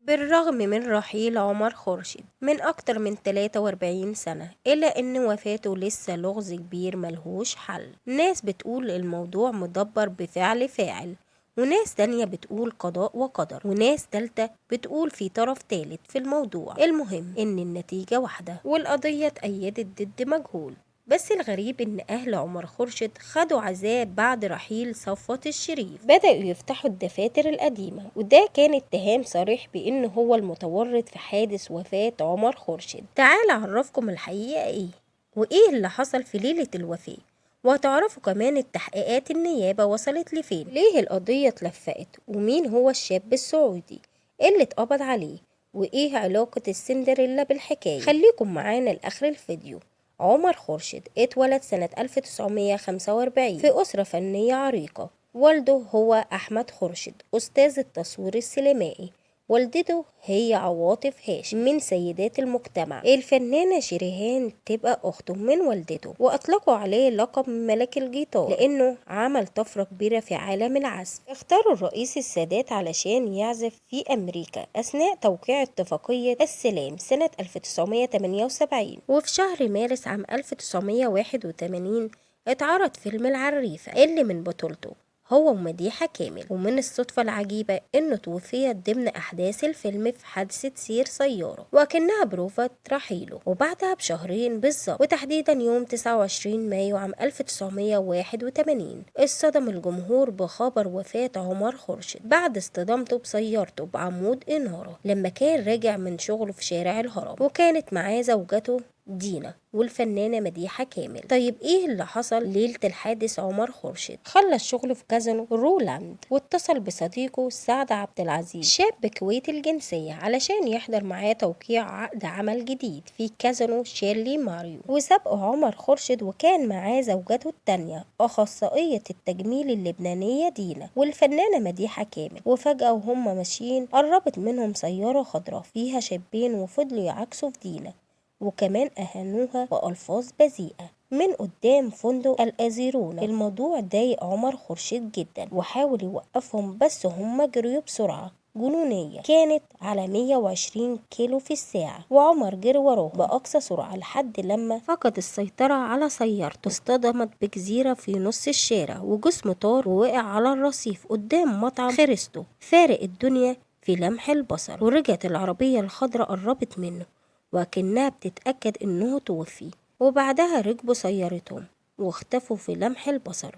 بالرغم من رحيل عمر خورشيد من أكتر من 43 سنة، إلا إن وفاته لسه لغز كبير ملهوش حل. ناس بتقول الموضوع مدبر بفعل فاعل، وناس تانية بتقول قضاء وقدر، وناس تالتة بتقول في طرف تالت في الموضوع. المهم إن النتيجة واحدة، والقضية اتأيدت ضد مجهول. بس الغريب إن أهل عمر خورشيد خدوا عذاب بعد رحيل صفوت الشريف، بدأوا يفتحوا الدفاتر القديمة، وده كان اتهام صريح بإن هو المتورط في حادث وفاة عمر خورشيد. تعال أعرفكم الحقيقة إيه وإيه اللي حصل في ليلة الوفاة، وهتعرفوا كمان التحقيقات النيابة وصلت لفين، ليه القضية اتلفقت، ومين هو الشاب السعودي اللي اتقبض عليه، وإيه علاقة السندريلا بالحكاية. خليكم معانا لآخر الفيديو. عمر خورشيد اتولد سنة 1945 في أسرة فنية عريقة. والده هو أحمد خورشيد أستاذ التصوير السينمائي، والدته هي عواطف هاشم من سيدات المجتمع. الفنانة شريهان تبقى أخته من والدته، وأطلقوا عليه لقب ملك الجيتار لأنه عمل طفرة كبيرة في عالم العزف. اختاروا الرئيس السادات علشان يعزف في أمريكا أثناء توقيع اتفاقية السلام سنة 1978. وفي شهر مارس عام 1981 اتعرض فيلم العريفة اللي من بطولته هو ومديحة كامل، ومن الصدفة العجيبة انه توفي ضمن احداث الفيلم في حادثة سير سيارة، وكأنها بروفة رحيله. وبعدها بشهرين بالظبط، وتحديدا يوم 29 مايو عام 1981، اصطدم الجمهور بخبر وفاة عمر خورشيد بعد اصطدامته بسيارته بعمود إنارة لما كان راجع من شغله في شارع الهرم، وكانت معاه زوجته دينا والفنانة مديحة كامل. طيب ايه اللي حصل ليلة الحادث؟ عمر خورشيد خلص شغله في كازينو رولاند واتصل بصديقه سعد عبد العزيز شاب كويتي الجنسية علشان يحضر معاه توقيع عقد عمل جديد في كازينو شيرلي ماريو. وسبقه عمر خورشيد وكان معاه زوجته التانية أخصائية التجميل اللبنانية دينا والفنانة مديحة كامل. وفجأة وهم ماشيين قربت منهم سيارة خضراء فيها شابين وفضلوا يعاكسوا في دينا، وكمان أهانوها بألفاظ بذيئة من قدام فندق الأزيرونا. الموضوع ضايق عمر خورشيد جدا وحاول يوقفهم، بس هم جريوا بسرعة جنونية كانت على 120 كيلو في الساعة، وعمر جري وراهم بأقصى سرعة لحد لما فقد السيطرة على سيارته، اصطدمت بجزيرة في نص الشارع وجسمه طار ووقع على الرصيف قدام مطعم خريستو، فارق الدنيا في لمح البصر. ورجعت العربية الخضراء قربت منه وكأنها بتتأكد إنه توفي، وبعدها ركبوا سيارتهم واختفوا في لمح البصر.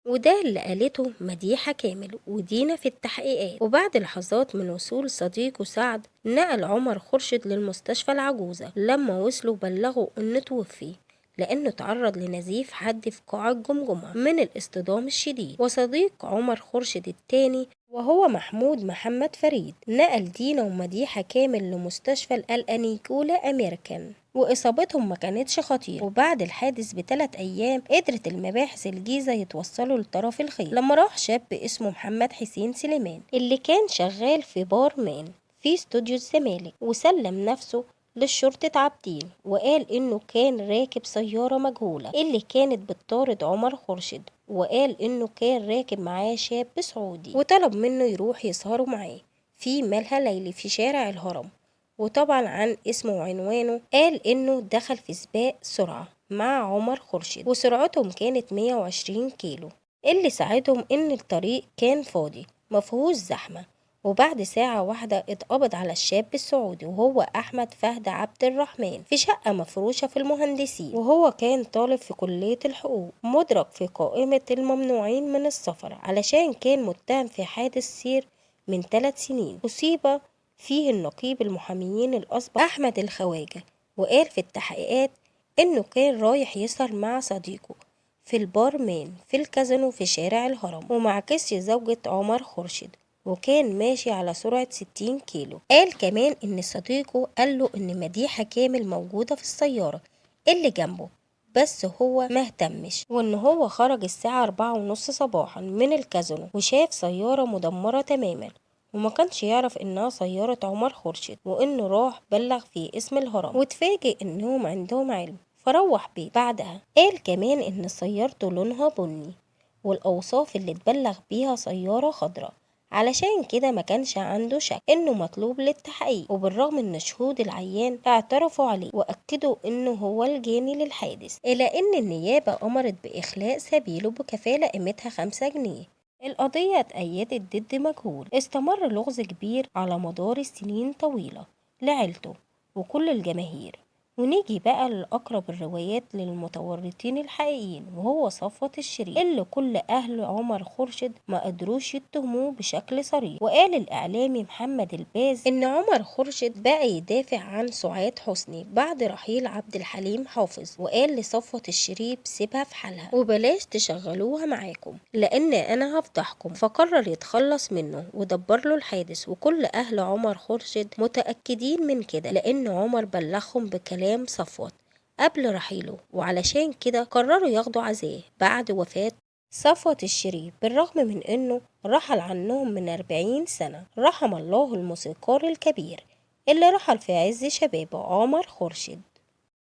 وده اللي قالته مديحة كامل ودينا في التحقيقات. وبعد لحظات من وصول صديقه سعد نقل عمر خورشيد للمستشفى العجوزة. لما وصلوا بلغوا إنه توفي لأنه تعرض لنزيف حاد في قاع الجمجمة من الاصطدام الشديد. وصديق عمر خورشيد التاني وهو محمود محمد فريد نقل دينا ومديحة كامل لمستشفى الأنيكولا أمريكان، وإصابتهم ما كانتش خطيرة. وبعد الحادث ب3 أيام قدرت المباحث الجيزة يتوصلوا لطرف الخيط لما راح شاب اسمه محمد حسين سليمان اللي كان شغال في بار مان في استوديو الزمالك، وسلم نفسه للشرطة عابدين وقال إنه كان راكب سيارة مجهولة اللي كانت بتطارد عمر خورشيد، وقال إنه كان راكب معاه شاب سعودي وطلب منه يروح يسهروا معاه في ملهى ليلي في شارع الهرم. وطبعا عن اسمه وعنوانه قال إنه دخل في سباق سرعة مع عمر خورشيد وسرعتهم كانت 120 كيلو، اللي ساعدهم إن الطريق كان فاضي مفهوش زحمة. وبعد ساعة واحدة اتقبض على الشاب السعودي وهو أحمد فهد عبد الرحمن في شقة مفروشة في المهندسين، وهو كان طالب في كلية الحقوق مدرك في قائمة الممنوعين من السفر علشان كان متهم في حادث سير من 3 سنين أصيب فيه النقيب المحاميين الأسبق أحمد الخواجة. وقال في التحقيقات إنه كان رايح يسهر مع صديقه في البار مان في الكازينو في شارع الهرم ومعكسش زوجة عمر خورشيد، وكان ماشي على سرعة 60 كيلو. قال كمان إن صديقه قال له إن مديحة كامل موجودة في السيارة اللي جنبه بس هو ما اهتمش، وإن هو خرج الساعة 4:30 صباحا من الكازينو وشاف سيارة مدمرة تماما وما كانش يعرف إنها سيارة عمر خورشيد، وإنه راح بلغ في اسم الهرم واتفاجئ إنهم عندهم علم فروح بيه. بعدها قال كمان إن سيارته لونها بني والأوصاف اللي اتبلغ بيها سيارة خضراء علشان كده ما كانش عنده شك انه مطلوب للتحقيق. وبالرغم ان شهود العيان اعترفوا عليه واكدوا انه هو الجاني للحادث، الا ان النيابة امرت باخلاء سبيله بكفالة قيمتها 5 جنيه. القضية اتأيدت ضد مجهول. استمر لغز كبير على مدار السنين طويلة لعيلته وكل الجماهير. ونيجي بقى لأقرب الروايات للمتورطين الحقيقيين، وهو صفوت الشريف اللي كل أهل عمر خورشيد ما قدروش يتهموه بشكل صريح. وقال الإعلامي محمد الباز إن عمر خورشيد بقى يدافع عن سعاد حسني بعد رحيل عبد الحليم حافظ، وقال لصفوت الشريف سيبها في حالها وبلاش تشغلوها معاكم لأن أنا هفضحكم، فقرر يتخلص منه ودبر له الحادث. وكل أهل عمر خورشيد متأكدين من كده لأن عمر بلغهم بكلام صفوت قبل رحيله، وعلشان كده قرروا ياخدوا عزاه بعد وفاة صفوت الشريف، بالرغم من انه رحل عنهم من 40 سنة. رحم الله الموسيقار الكبير اللي رحل في عز شبابه عمر خورشيد.